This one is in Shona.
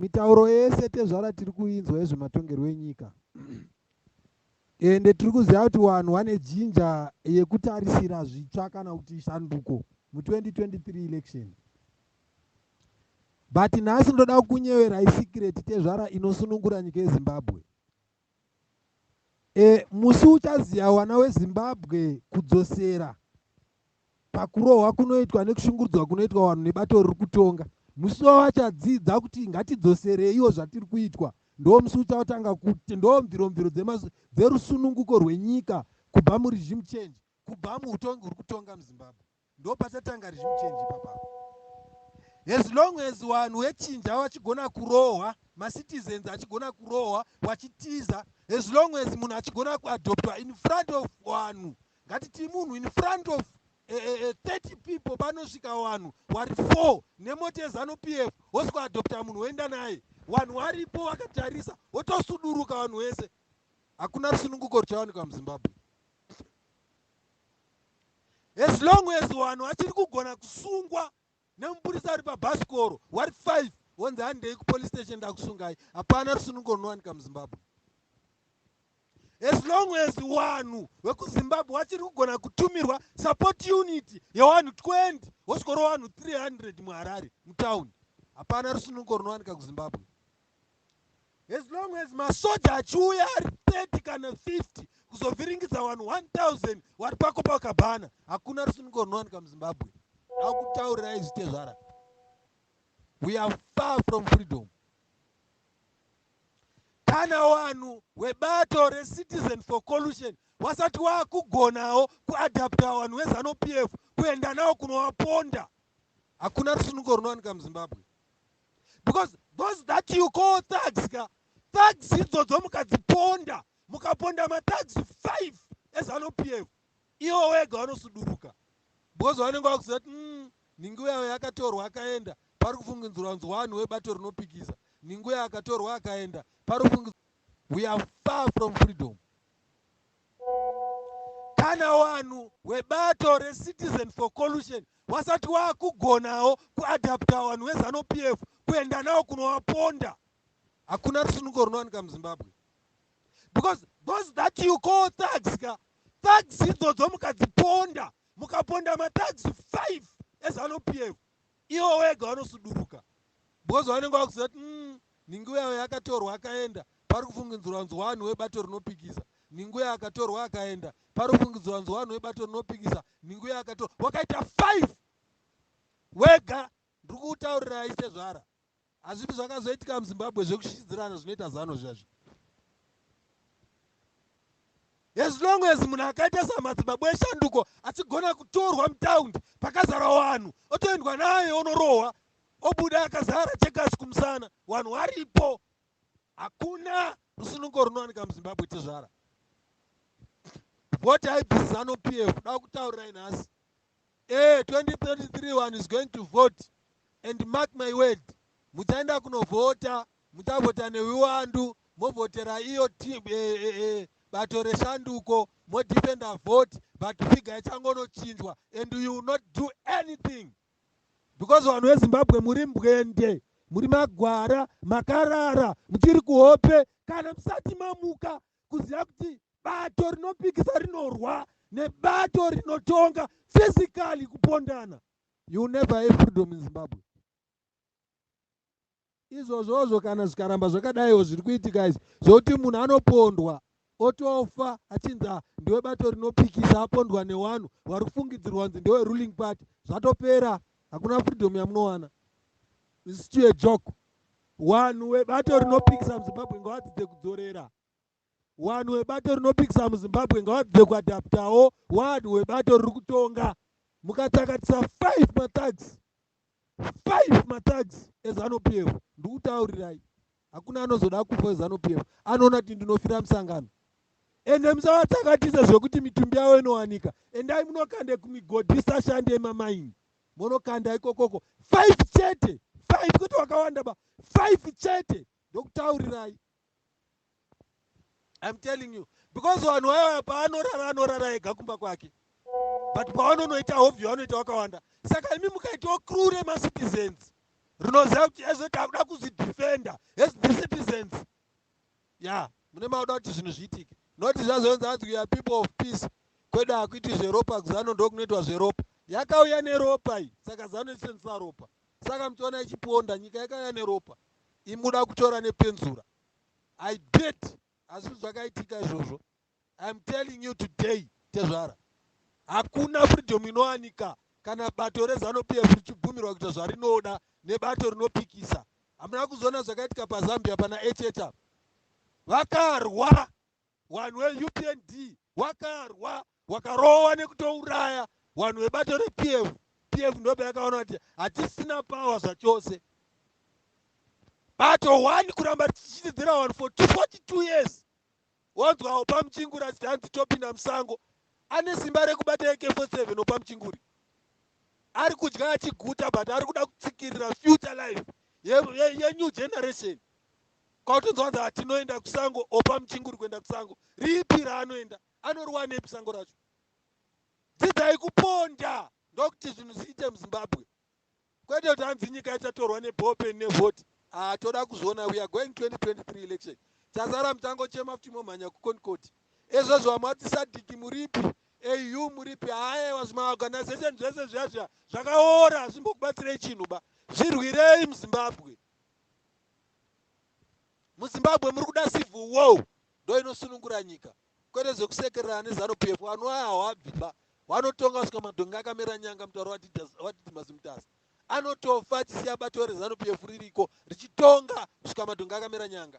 Mitauro yese, tezvara, tiri kuinzwa yezvematongerwo enyika, ende tiri kuziva kuti vanhu vane jinja yekutarisira zvitsva kana kuti shanduko mu2023 election. But nhasi ndoda kunyeverai secret, tezvara, inosunungura nyika yeZimbabwe. Musi uchaziva wana weZimbabwe kudzosera pakurohwa kunoitwa nekushungurudzwa kunoitwa vanhu nebato riri kutonga, musi wavachadzidza kuti ngatidzosereiwo zvatiri kuitwa, ndo musi uchautanga kuti ndo mviromviro dzerusununguko rwenyika kubva muregime change, kubva muutongi huri kutonga muZimbabwe. Ndo pachatanga regime change ipapapo. As long as vanhu vechinja vachigona kurohwa, macitizens achigona kurohwa wachitiza, as long as munhu achigona kuabductwa in front of vanhu, ngatiti munhu in front of 30 people, panosvika vanhu vari 4 nemota yeZANU PF, wosikuabducta munhu, woenda naye, vanhu varipo vakatarisa, wotosuduruka vanhu vese, hakuna rusununguko ruchawanikwa muZimbabwe. As long as vanhu vachiri kugona kusungwa nemupurisa ari pabhasikoro, wari 5, wonzi, "Handei kupolice station, ndakusungai," hapana rusununguko runowanika muZimbabwe. As long as vanhu vekuZimbabwe vachiri kugona kutumirwa support unit yevanhu 20, wosvikoro vanhu 300 muHarare mutauni, hapana rusununguko runowanika kuZimbabwe. As long as masoja achiuya ari 30 kana 50 kuzovhiringidza vanhu 1000 vari paCopacabana, hakuna rusununguko runowanika muZimbabwe. Akutaurirai zvitezvara, we are far from freedom. Kana vanhu webato reCitizen for Coalition wasati wakugonawo kuabducta vanhu veZANU PF kuenda navo kunovaponda, hakuna rusununguko runowanika muZimbabwe, because those that you call thugs ka, thugs idzodzo mukadziponda, mukaponda mathugs 5 eZANU PF, ivo wega vanosuduruka, because vanenge vakuziva kuti nhingi uyayo yakatorwa akaenda, pari kufungidzirwa kunzi vanhu webato rinopikisa. Nhingi uyo akatorwa akaenda, pari kufungidzirwa. We are far from freedom. Kana vanhu webato reCitizen for Coalition wasati wakugonawo kuabducta vanhu veZANU PF kuenda navo kunovaponda, hakuna rusununguko runowanika muZimbabwe, because those that you call thugs ka, thugs idzodzo mukadziponda, mukaponda mathugs 5 eZANU PF, ivo wega vanosuduruka, because vanenge vakuziva kuti nhingi uyayo yakatorwa akaenda, pari kufungidzirwa kunzi vanhu webato rinopikisa. Nhingi uyo akatorwa akaenda, pari kufungidzirwa kunzi vanhu webato rinopikisa. Nhingi uyo akatorwa, wakaita 5 wega. Ndiri kutaurirai sezvara, hazvipi zvakazoitika muZimbabwe zvekushidzirana zvinoita zano zvazvo. As long as munhu akaita samadzibaba eshanduko achigona kutorwa mutaundi pakazara vanhu, otoendwa naye, onorohwa, obuda akazara teargas kumusana, vanhu varipo, hakuna rusununguko runowanika muZimbabwe. Tezvara, vote haibvisi ZANU PF. Da kutaurirai nhasi, 2033 one is going to vote, and mark my word, muchaenda kunovhota, muchavhota neuwandu, movhotera iyo bato reshanduko, modefenda vote, but figure ichangonochinjwa and you will not do anything, because vanhu veZimbabwe muri mbwende, muri magwara, makarara, muchiri kuhope. Kana musati mamuka kuziva kuti bato rinopikisa rinorwa nebato rinotonga physically kupondana, you never have freedom in Zimbabwe. Izvozvozvo kana zvikaramba zvakadaiwo, zviri kuitika izvi zvokuti munhu anopondwa otofa achinzi ndewe bato rinopikisa, apondwa nevanhu vari kufungidzirwa kunzi ndewe ruling party, zvatopera, hakuna freedom yamunowana. It's still a joke. Vanhu vebato rinopikisa muZimbabwe ngavadzidze kudzorera. Vanhu vebato rinopikisa muZimbabwe ngavadzidze kuabductawo vanhu vebato riri kutonga. Mukatsakatisa 5 mathugs, 5 mathugs eZANU PF, ndikutaurirai, hakuna anozoda kufa weZANU PF. Anoona kuti ndinofira musangano. Ende musavatsakatise zvekuti mitumbi yavo inowanika. Endai munokande kumigodhi isashande yemamaini, monokanda ikokoko. 5 chete, 5, kwete wakawanda ba, 5 chete. Ndokutaurirai, I'm telling you, because vanhu vaya paanorara, anorara ega kumba kwake, but pavanonoita hovhi vanoita vakawanda. Saka imi mukaitawo crew remacitizens Rinoziva kuti ezvo takuda kuzvidefenda as the citizens. Ya, mune mauda kuti zvinhu zviitike, noti zvazonzi hanzi, "We are people of peace." Kwedu hakuiti zveropa. Kuzano ndokunoitwa zveropa. Yakauya neropa iyi, saka Zano ichishandisa ropa. Saka muchiona ichiponda nyika, yakauya neropa. Imuda kutora nepenzura. I bet asi zvakaitika izvozvo. I am telling you today, tezvara, hakuna freedom inowanika kana bato reZANU PF richibvumirwa kuita zvarinoda nebato rinopikisa. Hamuna kuzoona zvakaitika paZambia pana hh? Vakarwa vanhu veUPND, vakarwa, vakarova nekutouraya vanhu vebato rePF. PF ndopa yakaona kuti hatisina power zvachose. Bato 1 kuramba richichidzidzira vanhu for 42 years. Wanzwawo paMuchinguri achiti hanzi topinda musango. Ane simba rekubata AK47 opaMuchinguri, ari kudya achiguta, but ari kuda kutsikirira future life yenew generation. Kwautonzwa wanzi hatinoenda kusango. Opa Muchinguri kuenda kusango ripi raanoenda? Anoriwanepi sango racho? Dzidzai kuponda, ndokuti zvinhu zviite muZimbabwe, kwete kuti hanzi nyika ichatorwa neballpen nevhoti. Toda kuzviona. We are going 2023 election. Chasara muchangochema futi, momhanya kuConcourt. Ezvozvo vamwe vati SADC muripi, AU muripi? Haiwa, zvimaorganization zvese zviya zviya zvakaora, zvimbokubatsirei chinhu ba. Zvirwirei muZimbabwe. MuZimbabwe muri kuda civil war, ndo inosunungura nyika, kwete zvekusekerera neZANU PF. Vanhu aya hawabvi ba, vanotonga kusvika madhongi akamera nyanga. Mutauro waDidymus Mutasa, anotofa achisiya bato reZANU PF ririko richitonga kusvika madhongi akamera nyanga.